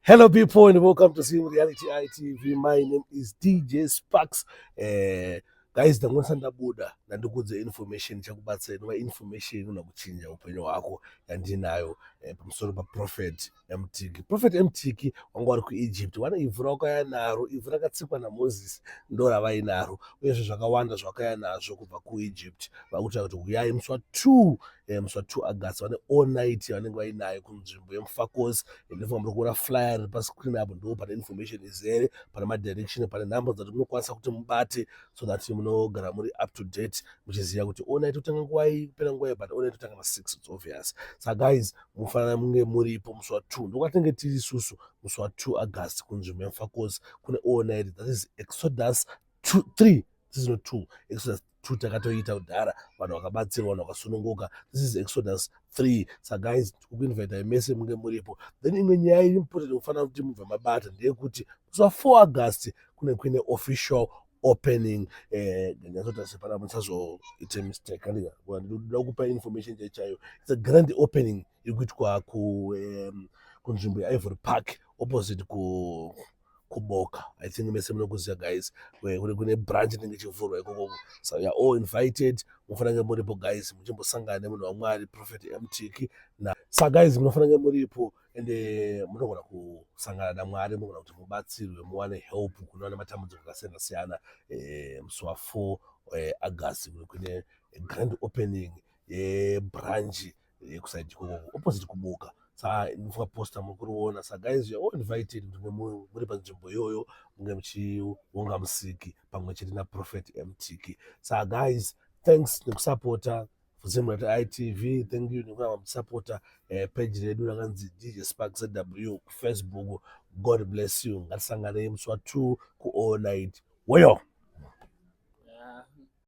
Hello, people, and welcome to Sim Reality ITV. My name is DJ Sparks. Guys, ndangosati ndabuda ndandikudze information chakubatsira, inova information inogona kuchinja upenyu hwako yandinayo pamusoro paProphet Mtiki. Prophet Mtiki wanga vari kuEgypt, vane ivhu rakauya naro, ivhu rakatsikwa naMoses, ndo ravainaro, uyezve zvakawanda zvakauya nazvo kubva kuEgypt. Vakuita kuti huyai musi wa2, musi wa2 August, vane all night yavanenge vainayo kunzvimbo yeMufakose. Ndinofunga muri kuona flyer riri pascreen apo, ndo pane information izere, pane madirection, pane nhamba dzati munokwanisa kuti mubate so that munogara muri up to date, muchiziva kuti all night kutanga nguvai, kupera nguvai. But all night kutanga na6, it's obvious. Saka guys, mufanira munge muripo musi wa2, ndokwatinenge tiri isusu musi wa2 August kunzvimbo yeMufakose, kune all night. That is Exodus 2, 3. This is not 2. Exodus 2 takatoita kudhara, vanhu vakabatsirwa, vanhu vakasununguka. This is Exodus 3. Saka guys, tikukuinvitai mese munge muripo. Then imwe nyaya iri important kufanira kuti mubva mabata ndeyekuti musi wa4 August kune kuine official opening. Ndinyatsoti pana musazoite mistake, andika ndoda kupa information chaiyo. It's a grand opening iri kuitwa kunzvimbo yeIvory Park, opposite ku kuBoka. I think mese munokuziva, guys, kune branch inenge ichivhurwa ikoko. So you are all invited, mufanira kunge muripo, guys, muchimbosangana nemunhu waMwari, Prophet Mtiki na. Sa guys, munofanira kunge muripo, ende munogona kusangana naMwari, munogona kuti mubatsirwe, muwane help kune vane matambudziko akasiyana siyana. Musi wa4 August kune grand opening yebranch yekuside ikoko, opposite kuBoka. Saka ndinofunga poster muri kuriona. Saka guys, you are all invited kuti muri panzvimbo iyoyo, munge muchionga Musiki pamwe chete naProphet Mtiki. Saka guys, thanks nekusapota Zimrat ITV. Thank you nekuramba muchisapota page redu rakanzi DJ Spark ZW kuFacebook. God bless you. Ngatisanganei musi wa2 kuall night weyo.